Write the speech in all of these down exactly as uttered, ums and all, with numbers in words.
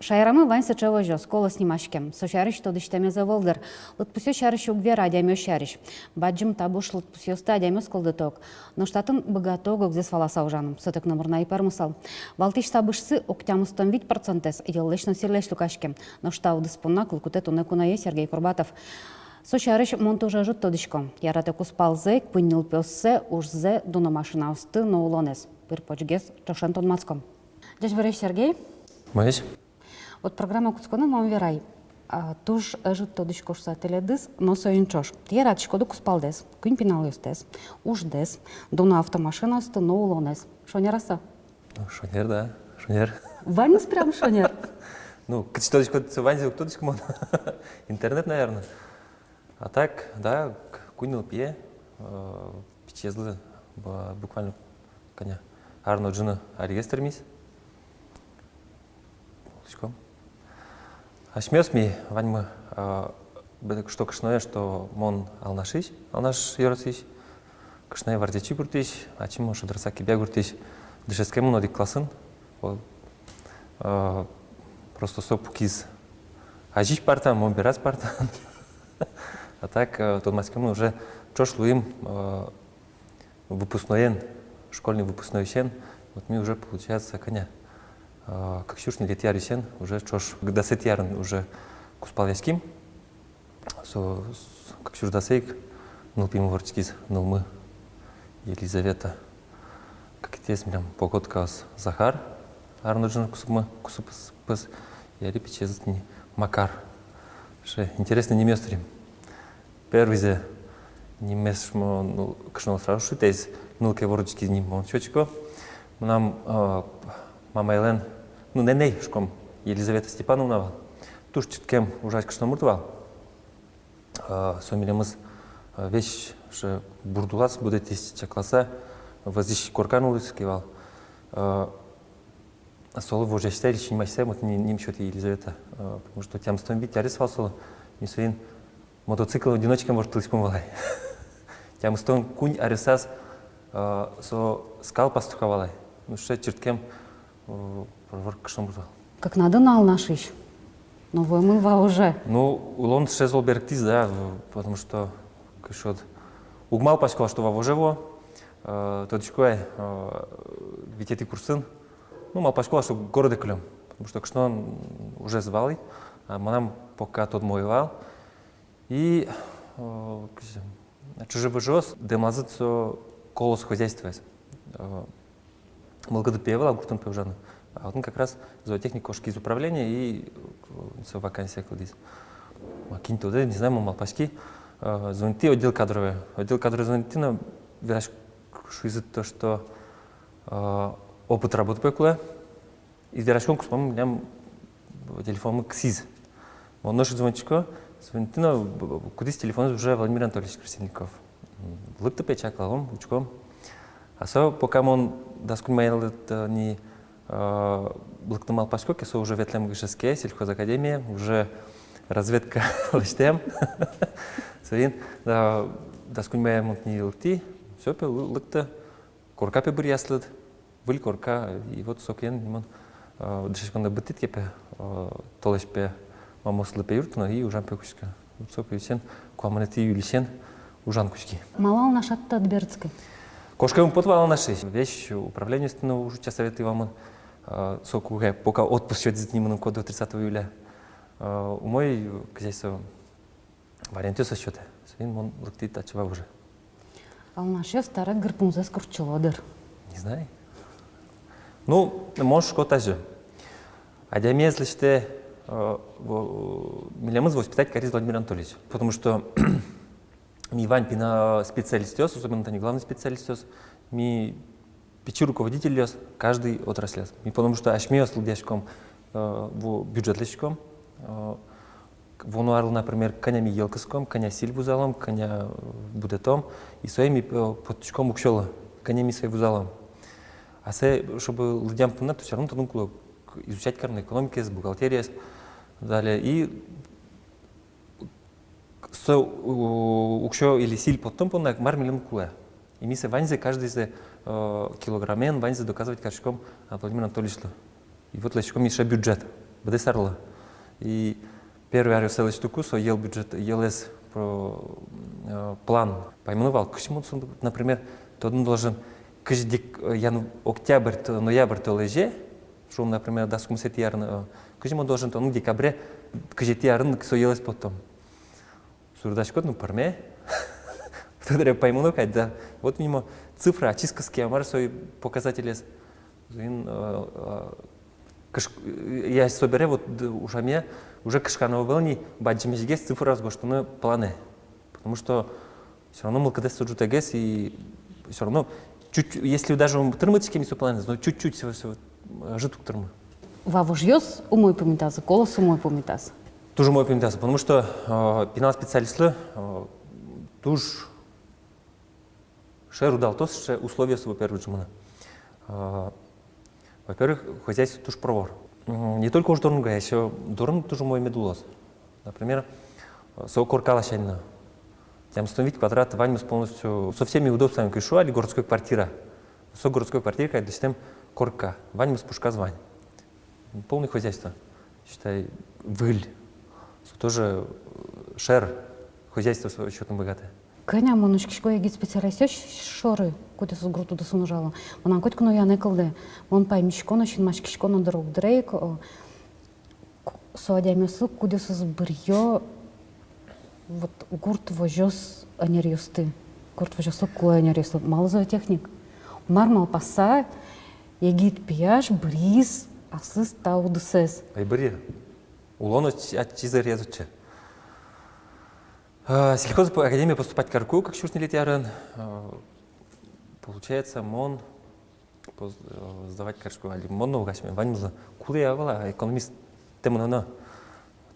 Шаерамы вань сыӵе возёс, «Колос» нимаськем. Со сярысь тодӥсьтэмез ӧвӧл, дыр. Лыдпусъёс сярысь уг вера, адямиос сярысь. Бадӟым табыш лыдпусъёсты адямиос кылдыто ук. Нош татын быгато ук огзэс валаса ужаны. Сотэк номыр на ӧй пӧрмысал. Валтӥсь табышсы, ог тямыстон вить процентэз, йӧллэсь но сӥльлэсь люкаське. Нош та удыс понна кыл кутэ туннэ куное Сергей Курбатов. Со сярысь мон туж ӧжыт тодӥсько. Яратэ кузпалзэ ик, пинь нылпиоссэ, ужзэ, дуно машинаосты но улонэз. Пыр-почгес ӵошен тодматском. Ӟечбуресь, Сергей. Ӟечбуресь. Вот программа кутсконын мон верай, а, туж ӧжыт тодӥсько шуса тӥледыз, но соин ӵош. Тӥ яратӥськоды кузпалдэс, куинь пиналъёстэс, уждэс, дуно автомашинаосты но улонэз. Шонер-а со? Ну, шонер, да, шонер. Ваньмыз прям шонер. Ну, кытысь тодӥськод, со ваньзэ уг тодӥськы мон. Интернет, наверное. А так, да, к-, куинь нылпие, э, пичиезлы б-, буквально кӧня, ар но ӝыны аригес тырмиз. Улӥськом. Асьмеос ми ваньмы, э, б-, что кышное, что мон Алнашысь, Алнаш ёросысь, кышное Вардечи гуртысь, ачим мон Шудраса Кибья гуртысь. Дышетскемын одӥг классын. О, э, просто со пукиз азьысь партаын, мон бераз партаын. А так, э, тодматскемын уже, ӵош луим, э, выпускноен, школьный выпускноысен. Вот ми уже, получается, кӧня, э, кык сюрс ньылетӥ арысен уже ӵош, дасэтӥ арын уже кузпалъяським. Со с-, кык сюрс дасэ ик нылпимы вордӥськиз, нылмы Елизавета. Кыкетӥез милям Погодкаос Захар, ар но ӝыны кусыпмы, кусыпыз, пыз, и али пичиез тӥни Макар. Сыӵе интересный нимъёс тырим. Первыйзэ нимез мон, ну, кышно сразу шуи, таиз ныл ке вордӥськиз, ним мон сётӥсько. Мынам, э, мамаелэн, ну, нэнэй, шуиськом, Елизавета Степановна вал. Туж чырткем ужась кышномурт вал. Э, со милемыз, э, весь сыӵе бурдулаз будэтӥз, чакласа, вӧзысь коркан улӥз ке вал. Э, солы вожъяськыса или синмаськыса мон тӥни ним сётӥ Елизавета. Э, потому что тямыстон вить арес вал солы, ми соин мотоцикл одиночкаен ворттылӥськом вал ай. Тямыстон куинь аресаз, э, со скал пастуха вал ай. Ну, сыӵе чырткем, э, вор-, вор кышномурт вал. Кыкнады но Алнашысь. Но вуэмын Вавоже. Ну, улон сыӵе зол берыктӥз, да, в-, потому что, кышод, уг малпаськы вал, что Вавоже вуо, э, тодӥсько ай, э, витетӥ курсын. Ну, малпасько вал, что городэ кылём, потому что кышно ужез вал ай, а мынам пока тодмо ӧй вал. И, э, кызьы, чыжы-выжыос дэмлазы со колхоз хозяйствоез. Э, мылкыды пе ӧй вал гуртын пе ужаны. А отын как раз зоотехник кошкиз управление и, э, со вакансия кылдӥз. Ма, кин тодэ, не знаю, мон малпаськи. Э, звонитӥ отдел кадровой. Отдел кадровой звонитӥ но, верасько, шуизы то, что, э, опыт работы пе кулэ. И вераськон куспамы милям телефонмы кысӥз. Мон нош ик звонитӥсько, звонитӥ но, б-, б-, кутӥз телефонэз уже Владимир Анатольевич Красильников. М, лыкты пе, чаклалом, учком. А со, пока мон дас куинь маялы тӥни, э, лыктыны малпасько ке, со уже ветлэм ГШЭС-ке, сельхозакадемие, уже разведка лэсьтэм. Соин, да, дас куинь мае мон тӥни лыктӥ, всё пе, лы-, лыкты. Корка пе быръе аслыд, выль корка, и вот сокыен мон, э, дышетсконэ быдтӥд ке пе, э, толэзь пе мамаослы пе юрттоно, и ужам пе кутске. Вот сокыысен, куамынэтӥ июльысен ужан кутски. Малы Алнашад тӥ ӧд берытскы? Кошкемын потэ вал Алнашысь. Весь управлениосты но уж утчаса ветлӥ вал мон. Э, соку ке пока отпуск сётӥзы тӥни мыным ко до тридцатого июля. Э, умой, кызьы со, вариантъёс ӧз сётэ. Соин мон лыктӥ татчы, Вавоже. Алнашъёс табере гырпумзэс куртчыло дыр. Не знаю. Ну, мон шуисько тазьы. Адямиез лэсьтэ, э, во-, милемыз воспитать кариз Владимир Анатольевич. Потому что ми вань пинал специалистъёс, особенно тани главный специалистъёс, ми пичи руководительёс каждый отраслез. Ми потому что асьмеос лыдъяськом, э, ву-, бюджет лэсьтӥськом, э, вуоно арлы, например, кӧня ми йӧл кыском, кӧня сӥль вузалом, кӧня, э, будэтом, и сое ми, э, поттӥськом уксёлы, кӧня ми сое вузалом. А сое, чтобы лыдъям понна, то всё равно тодыны кулэ изучать карыны экономикаез, бухгалтериез. Далее и со, у, уксё или сӥль поттон понна мар милем кулэ. И ми сое ваньзэ, каждыйзэ, э, килограммен ваньзэ доказывать кариськом, а, Владимир Анатольевичлы. И вот лэсьтӥськом ми сыӵе бюджет быдэс арлы. И первый аръёсы лэсьтыку, со йӧл бюджет, йӧлэз, про-, э, план. Паймоно вал, кызьы мон со, например, тодон должен, кызьы дек-, э, ян-, октябрь, то-, ноябрь толэзе, шуом, например, дас укмысэтӥ арын, э, кызьы мон должен тодон декабре, кызетӥ арын со йӧлэз поттом. Суредаськод, ну, пӧрме. Тодӥре паймоно кадь, да. Вот мимо цифра, ачиз кыске, а мар со показателез. Зин, э, э, кыш-, э, я собере вот, д-, ужамъя уже кышкано ӧвӧл ни бадӟымесь гес цифраос гожтыны планэ. Потому что всё равно мылкыдэз со ӝутэгес, и всё равно чуть, если даже ум тырмытӥське ми со планэз, но чуть-чуть всего, всего, э, ӝыт уг тырмы. Вавожъёс умой пумитазы, «Колос» умой пумитаз. Туж умой пумитазы, потому что, э, пинал специалистлы, э, туж шер удалтоз сыӵе условиос, во-первых, ӝутэмын. Э, во-первых, хозяйство туж провор. М, не только уж дорын гинэ, а ещё дорын туж умой мед улоз. Например, со корка ласянь но. Тямыстон вить квадрат, ваньмыз полностью, со всеми удобствами, кызьы шуо али, городской квартира. Со городской квартира кадь лэсьтэм корка. Ваньмыз пушказ вань. Полный хозяйство. Считай, выль. Со тоже, э, шер хозяйство со счётын быгатэ. Кӧня мон учкисько егит специалистъёс шоры, кудъёсыз гурт удысын ужало. Мынам котьку но юанэ кылдэ. Мон паймисько но, синмаськисько но дыр-дыр ик, о, к-, со адямиослы, кудъёсыз быръё вот гурт возёс ӧнеръёсты. Гурт возёслы кулэ ӧнеръёслы. Малы зоотехник? Мар малпаса егит пияш быръиз аслыз та удысэз? Ӧй быръе. Улон отчы, отчы зырез отчы. А, сельхоз академие поступать карку кык сюрс ньылетӥ арын, а, получается, мон поз-, э, сдавать карисько али, мон но уг асьме, ваньмызлы кулэ ӧвӧл-а, экономистэ мынам но.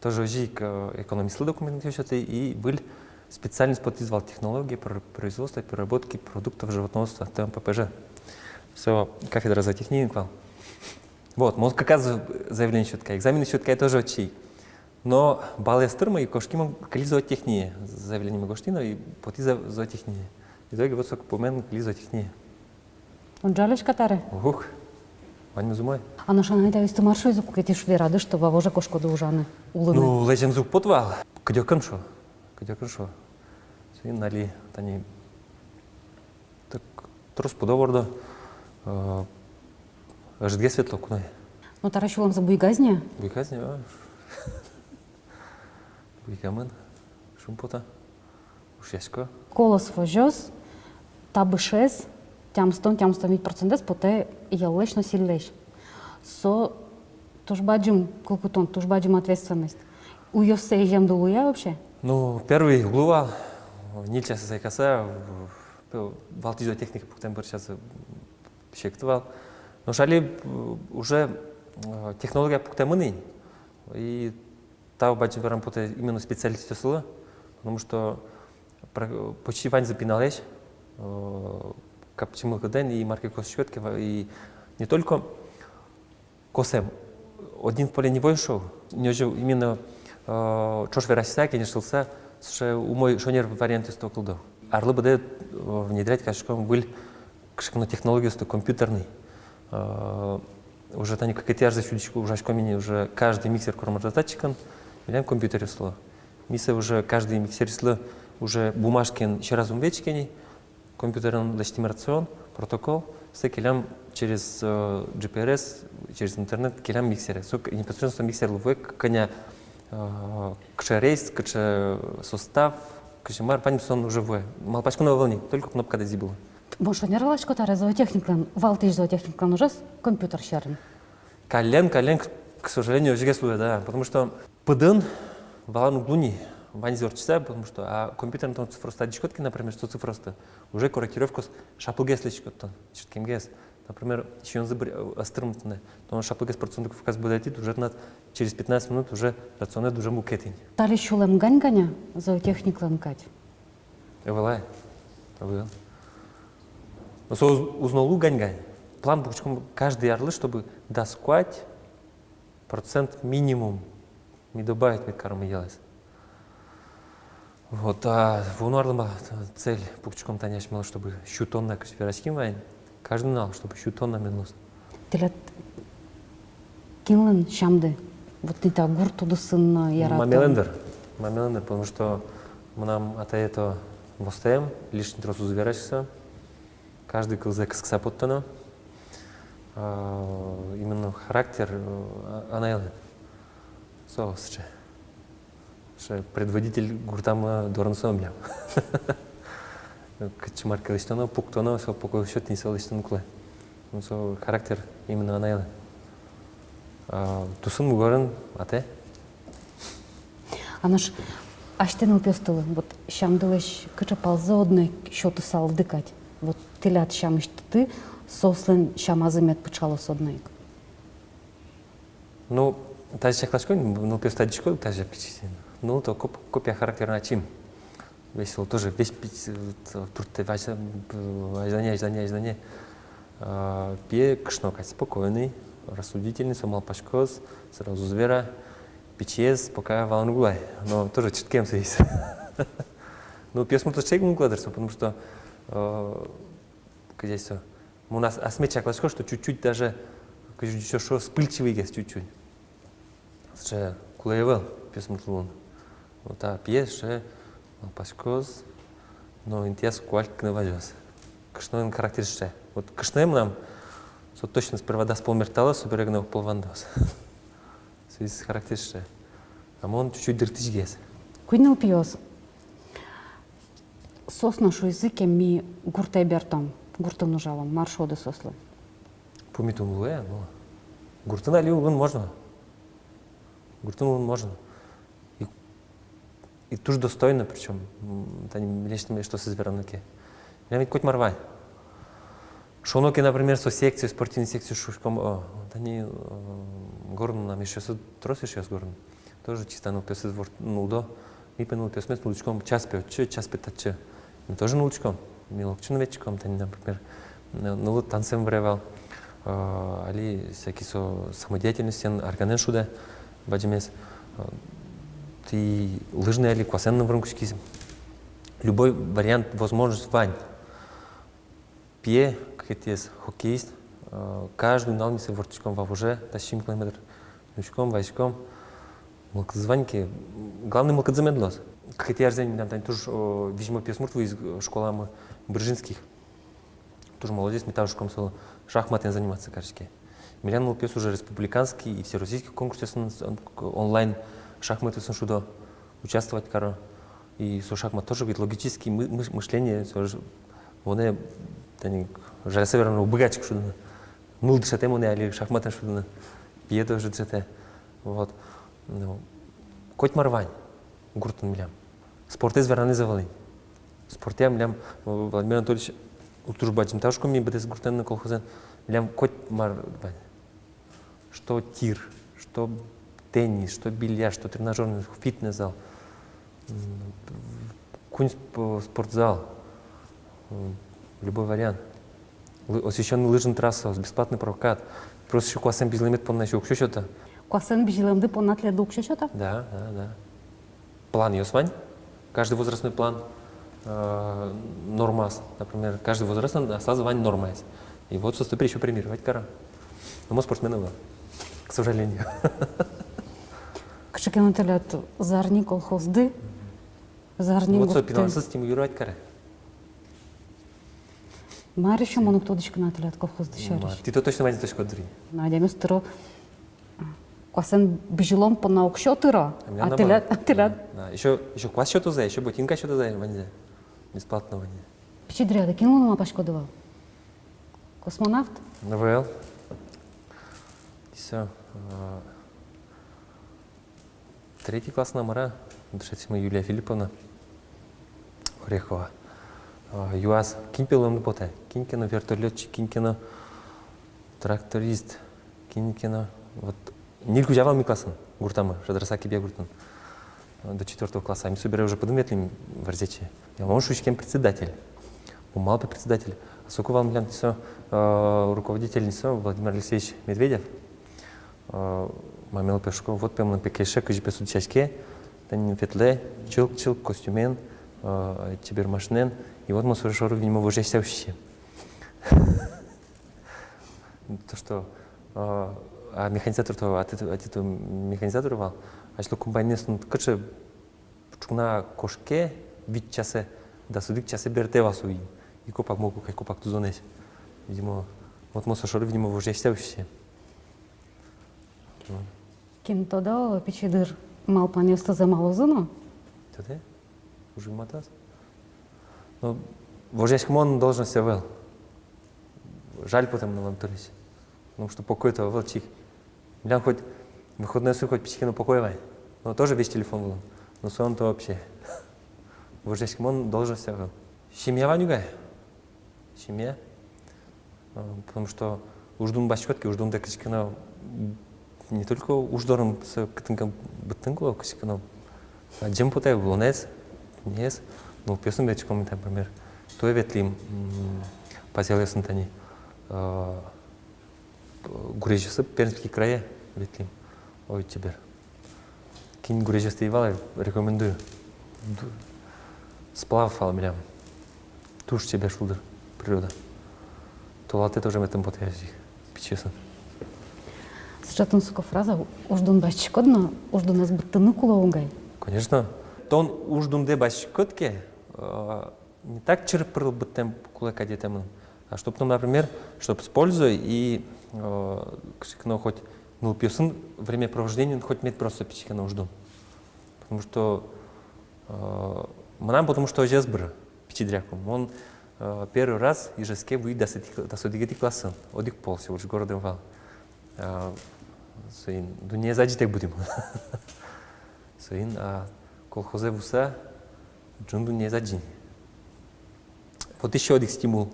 Тоже озьы ик, э, экономистлы документъёс сётӥ, и выль специальность потӥз вал: технология пр-, производства и переработки продуктов животноводства, Т М П П Ж. Всё, кафедра зоотехнии ик вал. Вот, мон как раз заявление сётка, экзамен сётка тоже отчы. Но балл ӧз тырмы, и кошки мон кылиз зоотехние. Заявлениеме гожтӥ но, и потӥ зо-, зоотехние. В итоге вот соку пумен кылиз зоотехние. Ум ӝалляськы-а табере? Ух, ваньмыз умой. А нош анай-атайёсты мар шуизы, куке тӥ верады, что Вавоже кошкоды ужаны, улыны? Ну, лэземзы уг поты вал. Кыдёкын шуо. Кыдёкын шуо. Соин али тани так трос пудо вордо, э, ӧжытгес ветло куное. Но табере сюлэмзы буйгаз ни-а? Буйгаз ни, а. Буйгамын, шумпото, ушъясько. «Колос» возёс табышез, тямыстон, тямыстон вить процентэз потэ йӧллэсь но сӥльлэсь. Со туж бадӟым кыл кутон, туж бадӟым ответственность. Уйёссэ иземды луэ-а вообще? Ну, первый уг луы вал, ньыль часэ сайкаса, в-, в-, валтӥсь зоотехник пуктэм пыр часэ секыт вал. Нош али, э, уже, э, технология пуктэмын ини, и тау бадӟым верам потэ именно специалистъёслы, потому что пра-, почти ваньзы пиналэсь, э, капчи мылкыдэн, и мар ке косӥськод ке, ва-, и не только косэм. Одӥн в поле не воин шуо. Нош именно, э, ӵош вераськыса, кенешылыса, сыӵе умой, шонер вариантъёсты кылдо. Арлы быдэ, э, внедрять кариськом выль кыӵе ке но технологиосты, компьютерный. Э, уже тани кыкетӥ арзэ сюдӥсько, ужаськом ини, уже каждый миксер кормораздатчикын милям компьютеръёс луо. Ми сое уже каждый миксеръёслы уже бумажкаен сьӧраз ум ветлӥське ни, компьютерен лэсьтӥм рацион, протокол, сое келям через, э, G P R S, через интернет келям миксере. Со к-, непосредственно миксерлы вуэ, к-, кӧня, э, кыӵе рейс, кыӵе состав, кызьы мар, ваньмыз солэн уже вуэ. Малпаськоно ӧвӧл ни, только кнопкадэ зӥбыло. Мон шонер валасько, табере зоотехниклэн, валтӥсь зоотехниклэн ужез компьютер сьӧрын. Каллен, каллен, к, к сожалению, озьыгес луэ, да, потому что пыдын валан уг луы ни, ваньзэ ортчыса, потому что, а, компьютерен тон цифраосты адӟиськод ке, например, со цифраосты, уже корректировкаос шаплыгес лэсьтӥськод тон, чырткемгес. Например, сиёнзы быр-, э, ӧз тырмы тонэ, тон шаплыгес процентов каз быдатӥд, уже тынад через пятнадцать минут уже рационэд уже мукет ини. Тали сюлэм гань-гань-а зоотехниклэн кадь? Ӧвӧл ай. Ӧвӧл. Но со уз-, уз но луы гань-гань. План пуктӥськом каждый арлы, чтобы дас куать процент минимум Ми добавить мед каром ялэз. Вот, а вуоно арлы ма цель пуктӥськом тани асьмелы, чтобы сю тонна кызьы вераським вань. Каждый нунал, чтобы сю тонна мед луоз. Тӥляд кинлэн сямды? Вот тӥни та гурт удысын но яратон. Мамелэн дыр. Мамелэн дыр, потому что мынам атае-то востэм, лишний трос уз вераськы со. Каждый кылзэ кыскыса поттоно. А, именно характер, э, а-, анайлэн. Со сыӵе. Сыӵе предводитель гуртамы дорын со милям. Кытчы мар ке лэсьтоно, пуктоно, со пукоз, сётӥз, со лэсьтыны кулэ. Ну, со характер именно анайлэн. А тусын мугорын атае. А нош асьтэ нылпиостылы, вот, сямдылэсь кыӵе палзэ одно ик сётысалды кадь? Вот тӥляд сямысьтыды соослэн сямазы мед пыӵалоз одно ик. Ну, тазьы чакласько, нылпиосты адӟисько, тазьы пичиысен. Ну, то коп-, копия характерын ачим. Весь, тоже весь пичи, вот, турттэ, азьлане, азьлане, азьлане. А пие кышно кадь, спокойный, рассудительный, со малпаськоз, сразу уз вера, пичиез пока валаны уг луы, но тоже чырткем соиз. Ну, пиосмуртлы сыӵе ик луыны кулэ дыр со, потому что, э, кызьы со, мон ас-, асме чакласько, что чуть-чуть даже, кызьы шуо, вспыльчивыйгес чуть-чуть. Сыӵе кулэ ӧвӧл пиосмуртлы луыны. Вот, а пие сыӵе малпаськоз, но интыяз куаль гинэ вазёз. Кышноен характер сыӵе. Вот кышное мынам, со точно сперва дас пол мерталоз, собере гинэ огпол вандоз. Соиз характер сыӵе. А мон чуть-чуть дыртӥсьгес. Куинь нылпиос. Соос но шуизы ке, ми гуртэ бертом, гуртын ужалом, мар шуоды соослы? Пумит ум луэ, ну. Гуртын али улыны можно. Гуртын улыны можно. И, и туж достойно, причём, м, тани милесьтым, что сыӵе верано ке. Милям ведь котьмар вань. Шуоно ке, например, со секция, спортивной секция шуиськом, о, тани, э, горын мынам эшъёсы трос, эшъёс горын. Тоже чисто нылпиосыз ворт-, нулло. Ми пе нылпиосмес нуллӥськом час пе отчы, час пе татчы. Ми тоже нуллӥськом. Ми локчын ветлӥськом, тани, например, н-, нылы танцен выре вал. А, али всякий со самодеятельностен, арганэн шудэ бадӟымез. А, тӥ лыжный али куасэн но вырын кутскиз. Любой вариант, возможность вань. Пие кыкетӥез хоккеист, э, каждый нунал ми сое ворттӥськом Вавоже, дас сизьым километр. Нуиськом, вазиськом. Мылкыдзы вань ке, главное, мылкыдзы мед луоз. Кыкетӥ арзэ милям тани туж, э, визьмо пиосмурт вуиз, э, школамы, Брыжинских. Туж молодец, ми тау шуиськом солы, шахматэн заниматься кариське. Милям нылпиос уже республиканский и всероссийский конкурсъёсын с-, он-, онлайн шахматъёсын шудо, участвовать каро. И со шахмат тоже ведь логический мы-, мыш-, мышление, со ж-, монэ, тани, жаляса верано, уг быгатӥськы шудыны. Ныл дышетэ монэ али шахматэн шудыны. Пие тоже дышетэ. Вот. Ну, котьмар вань гуртын милям. Спортэз веранэз ӧвӧл ини. Спортъя милям, э, Владимир Анатольевич, туж бадӟым тау шуиськом ми быдэс гуртэн но колхозэн. Милям котьмар вань. Что тир, что теннис, что бильярд, что тренажёрный, фитнес-зал. М, куинь сп-, спортзал. М, любой вариант. Лы-, освещённый лыжный трасса, бесплатный прокат. Просто ещё куасэн бызьылэмед понна ещё уксё сёто. Куасэн бызьылэмды понна тӥледлы уксё сёто? Да, да, да. Планъёс вань, каждый возрастной план, э, нормаос, например, каждый возрастной аслаз вань нормаез. И вот соосты пре-, ещё премировать каро. Но мон спортсмен ӧвӧл, к сожалению. Кыӵе ке но тӥляд зарни колхозды, зарни гуртты. Ну вот со пиналъёсыз стимулировать каре. Мар ещё мон уг тодӥськы на тӥляд колхозды сярысь. Мар, тӥ-то точно ваньзэ тодӥськоды дыр. Но адямиос тыро, куасэн бызьылон понна уксё тыро, а тӥляд, а тӥляд. Да, ещё, ещё куас сётозы, ещё ботинка сётозы ваньзэ. Бесплатно ваньзэ. Пичи дыръяды кин луыны малпаськоды вал? Космонавт? Ӧвӧл. Всё. А, третий классын-а, мар-а, дышетӥсьмы Юлия Филипповна Орехова, а, юаз, кин пе луэмды потэ, кин ке но вертолётчик, кин ке но тракторист, кин ке но, вот, ньыль кузя вал ми классын, гуртамы, Шадрасак-Кибья гуртын, до четвёртого класса. А ми собере уже пыдын ветлӥм Варзече. Я, мон шуиськем председатель. Мон малы пе председатель. А соку вал милям тӥни со, э, руководитель тӥни со Владимир Алексеевич Медведев. Э, Мамаелы пе шуко: вот пе, мыным пе кельше, кызьы пе со дӥсяське, тани ветлэ чылк-чылк костюмен, э, чебер машинаен. И вот мон со шоры, видимо, вожъяськыса усиськи. То, что, э, а механизатор-то, отец, отец-то механизатор вал, асьло комбайнэз, ну, кыӵе ӵукна кошке, вить часэ, дас одӥг часэ бертэ вал со уин. И копак мог ук ай, копак тузонэсь. Видимо, вот мон со шоры, видимо, вожъяськыса усиськи. Ну. Кин тодэ, пичи дыр малпанъёсты зэмалозы но. Тодэ? Уж юнматоз. Но вожъяськымон должность ӧвӧл. Жаль потэ мыным вал тӥледыз. Потому что покой-то ӧвӧл чик. Милям хоть выходной сын хоть пичи ке но покой вань. Но тоже весь телефон вылын. Но солэн-то вообще. Вожъяськымон должность ӧвӧл. Семья вань ук ай. Семья. А, потому что уждун басьтӥськод ке, уждундэ кызьы ке но, м, не только уж дорын сое кытын ке быдтыны кулэ, кызьы ке но адӟеме потэ улонэз, дуннеез. Ну, пиосын ветлӥськом, например, туэ ветлӥм, м, пазялъёсын тани, а, гурезьёсы, Пермский крае ветлӥм. Ой, чебер. Кин гурезьёстэ ӧй вала, рекомендую. Ду-, сплав вал милям. Туж чебер шулдыр природа. Толалтэ тоже мед потэ озьы ик, пичиосын. Сыӵе тунсыко фраза: уждун басьтӥськод но, уждунэз быдтыны кулэ ук ай. Конечно. Тон уждундэ басьтӥськод ке, э, не так чыр-пыр быдтэм кулэ кадь ӧтемын. А чтоб, ну, например, чтоб с пользой и, э, кызьы ке но хоть нылпиосын времяпровождениен хоть мед просто пичи ке но уждун. Потому что, э, мынам, потому что озьы ӧз быры, пичи дыръя ку. Мон, э, первый раз Ижевске вуи дас одӥг, дас одӥгетӥ классын, одӥг пол всего лишь, городын вал. Э, соин дуннеез адӟытэк будӥм. Соин, а, колхозэ вуыса, ӝыны дуннеез адӟи ни. Вот ещё одӥг стимул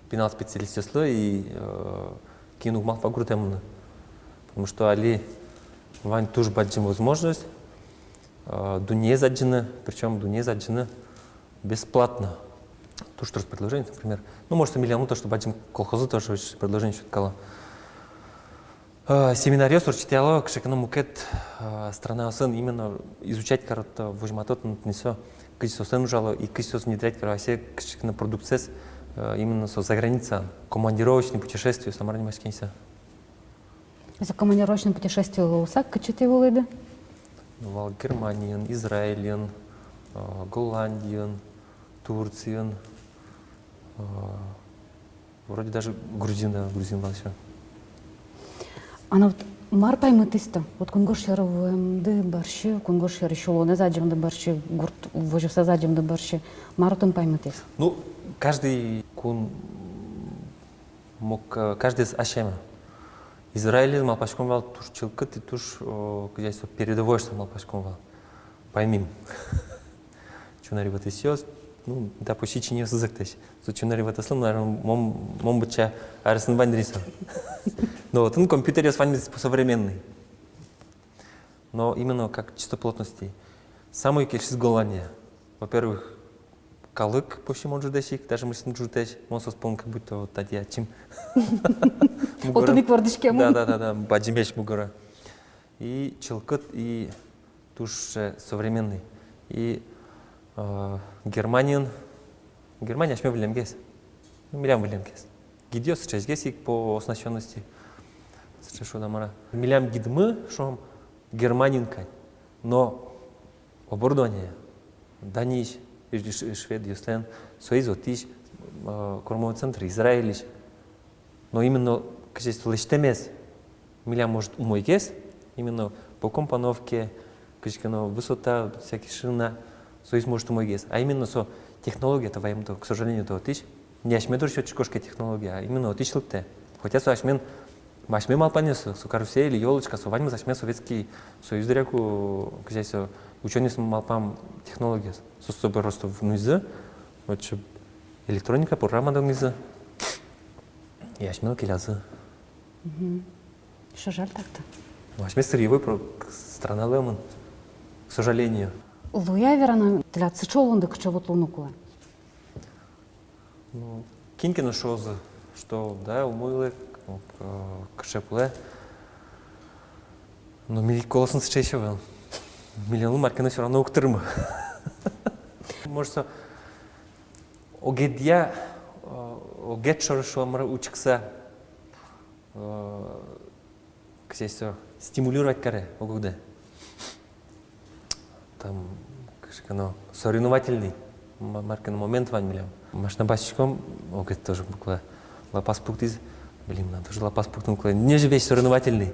пинал специалистъёслы и, э, кин уг малпа гуртэ мыныны. Потому что али вань туж бадӟым возможность, э, дуннеез адӟыны, причём дуннеез адӟыны бесплатно. Туж трос предложений, например. Ну, может, милемлы, то, что бадӟым колхозлы тоже очень предложение сётӥсько. Э, семинаръёс ортчытъяло кыӵе ке но мукет, э, странаосын, именно изучать карод, э, возьматод, ну, тӥни со, кызьы соослэн ужало, и кызьы соос внедрять каро асьсэ кыӵе ке но продукциез, э, именно со за границаын. Командировочный путешествие, со мар нимаське ни со. Со командировочный путешествие луыса, кытчы тӥ вуылӥды? Ну, вал Германиын, Израильын, э, Голландиын, Турциын, э, вроде даже Грузиын, да, Грузиын вал ещё. А ну вот мар паймытӥз-то? Вот кунгож сьӧры вуэмды бӧрсьы, кунгож сьӧрысь улонэз адӟемды бӧрсьы, гурт возёсэз адӟемды бӧрсьы, мар отын паймытӥз? Ну, каждый кун мог, э, каждыез асьме. Израильез малпаськом вал туж чылкыт и туж, о, кызьы со, передовой шуыса малпаськом вал. Паймим. Чунари ватӥсьёс, ну, да, почти чиньыосыз эктӥсь. Со чунари ватӥслэн, наверно, мон, мон быдӟа аресъем вань дыр ни со. Но отын компьютеръёс вань, современный. Но именно как чисто плотности. Самой кельшиз Голландия. Во-первых, калык почти мон ӝутэсь ик, даже мынэсьтым ӝутэсь, мон соос пӧлын как будто вот тадьы ачим. Отын ик вордӥськемын. Да, да, да, да, бадӟымесь мугоры. И чылкыт, и туж, э, современный. И, э, Германиын, Германия асьме выллемгес. Ну, милям выллемгес. Гидъёс сыӵеесь ик по оснащённости. Сыӵе шуод-а, мар-а. Милям гидмы, шуом, Германиын кадь. Но оборудование Даниысь, ш-, ш-, шведъёслэн, соиз отысь, э, кормовой центр Израильысь. Но именно, кызьы со, лэсьтэмез милям, может, умойгес, именно по компоновке, кызьы ке но высота, всякий ширина, соиз, может, умойгес. А именно со технология-то ваемын-то, к сожалению, то отысь. Не асьме доры сётӥське технология, а именно отысь лыктэ. Хотя со асьмелэн, асьме малпанъёс, со карусель, ёлочка, со ваньмыз асьме Советский Союз дыръя ку, кызьы со, учёнойёс малпам технологиос. Соос просто нуизы, вот, электроника, программа доры нуизы. И асьмелы келязы. Мгм. Со жаль так-то. Ну, асьме сырьевой про-, страна луэмын, к сожалению. Луэ-а вераны, тӥляд сыӵе улонды кыӵе вот луыны кулэ? Ну, кин ке но шуоз, что, да, умой луэ, к-, к-, кыӵе кулэ. Но милям колосын сыӵе ещё вал. Милемлы мар ке но всё равно уг тырмы. Может, со огетъя, э, огет шоры шуом, мар, учкыса, э, кызьы со стимулировать каре ог-огдэ. Там кыӵе ке но соревновательный ма-, мар ке но момент вань милям. Машина басьтӥськом, огет тоже буква лапас пуктӥз. Блин, надо тоже лапас пуктыны кулэ. Нежи весь соревновательный.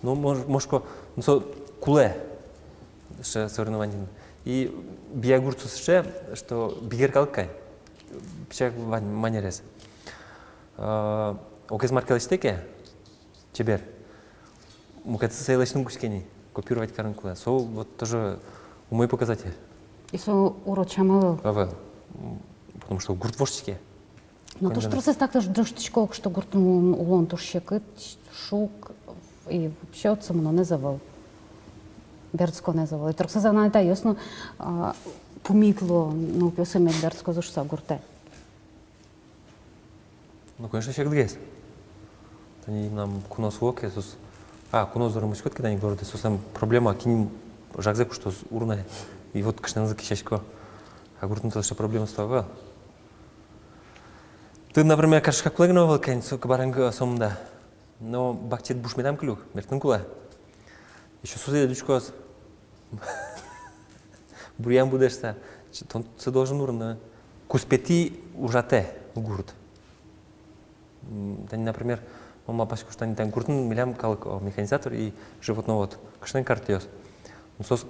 Ну, мож-, мошко, ну, со кулэ. Сыӵе соревнование. И Биягурт со сыӵе, что бигер калык кай. Пичак вань манерез. А, огез мар ке лэсьтэ ке, чебер. Мукетыз сое лэсьтыны уг кутске ни, копировать карыны кулэ. Со вот тоже умой показатель. И со урод сяма ӧвӧл. Ӧвӧл. М, потому что гурт воштӥське. Но туж тросэз так тоже дышетско, что гуртын улон, улон туж секыт, шуг, и вообще отсы мынонэз ӧвӧл. Бертсконэз ӧвӧл. И тросэз анай-атайёс но, а, пумит луо, ну, пиосы мед бертскозы шуса гуртэ. Ну, конечно, секытгес. Тани мынам куноос вуо ке, соос, а, куноос доры мынӥськод ке, тани городэ, соослэн проблема: кин жагзэ куштоз, урнэ. И вот кышнонзы кесясько. А гуртын тӥляд сыӵе проблемаосты ӧвӧл. Тӥляд, например, картошка кулэ гинэ ӧвӧл ке, со кабарен ке сомында. Но бакчаед буш медам кылюк, бертыны кулэ. Ещё сузэ дучкоз. Бурьян будэ шуса. Ч-, тон сое должен урны. Куспетӥ ужатэ гурт. М, тани, например, мон малпасько, что тани, тани гуртын милям калык, о, механизатор и животновод. Кышнон картъёс. Ну, соос,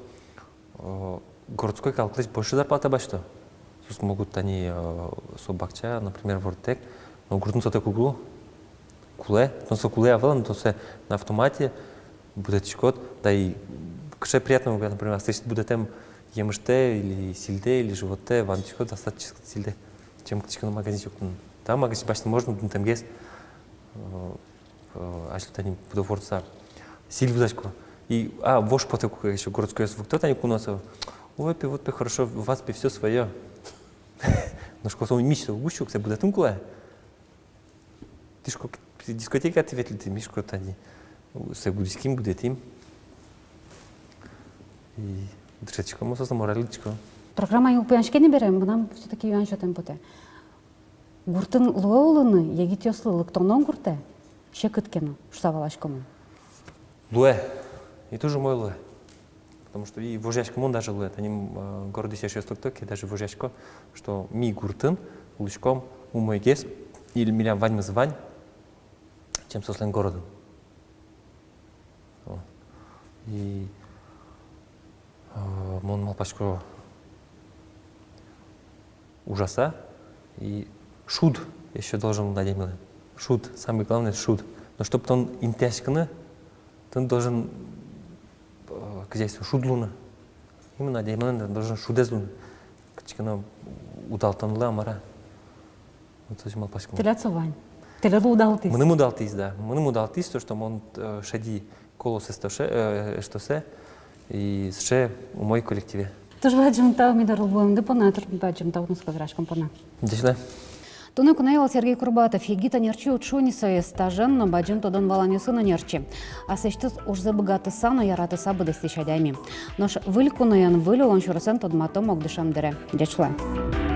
о, городской калыклэсь больше зарплата басьто. Соос могут тани, о, со бакча, например, вордытэк, но гуртын сотэк уг лу. Кулэ, тон сое кулэ ӧвӧл, но тон сое на автомате будэтӥськод, да и кыӵе приятно, например, аслэсьтыд будэтэм емыштэ или сильдэ, или животтэ вандӥськод, достаточно сильдэ, чем кытчы ке но магазин сюктыны. Да, магазин басьтыны можно дунтэмгес, э, э, азьло тани пудо вордыса силь вузасько. И, а, вож потэ ке, ещё городскойёс вуто тани куноосыз. Ой, пе, вот, пе, хорошо, у вас, пе, всё своё. Нош косо миссия уг усьты, сое будэтыны кулэ. Тӥ шуко, дискотекае ветлӥды, ми шуко, тани сое будӥським, будэтӥм. И дышетӥськом, соослы мораль лыктӥсько. Программа йылпумъяське ни бере, мынам всё-таки юан сётэм потэ. Гуртын луэ улыны егитъёслы, лыктоно гуртэ, секыт ке но, шуса валасько мон. Луэ. И туж умой луэ. Потому что и вожъяськымон даже луэ. Тани, э, городысь эшъёс лыкто ке, даже вожъясько, что ми гуртын улӥськом умойгес, или милям ваньмыз вань, чем соослэн городын. Вот. И, э, мон малпасько, ужаса, и шуд ещё должен быть адямилэн. Шуд, самое главное, шуд. Но чтоб тон интыяськыны, тон должен, э, кызьы со, шуд луыны. Именно адямилэн должен шудэз луыны. Кытчы ке но удалтонлы, а мар-а. Вот, озьы малпасько. Тӥляд со вань. Тӥледлы удалтӥз. Мыным удалтӥз, да. Мыным удалтӥз то, что мон, э, шеди «Колос» эштосэ, э, эштосэ, и сыӵе умой коллективе. Туж бадӟым тау ми доры вуэмды понна, туж бадӟым тау тунсыко вераськон понна. Ӟеч луэ. Туннэ куное вал Сергей Курбатов. Егит ӧнерчи уд шу ни сое, стажен но бадӟым тодон-валанъёсын ӧнерчи. Аслэсьтыз ужзэ быгатыса но яратыса быдэстӥсь адями. Нош выль куноен, выль улон сюресэн тодматом огдышем дыре. Ӟеч луэ.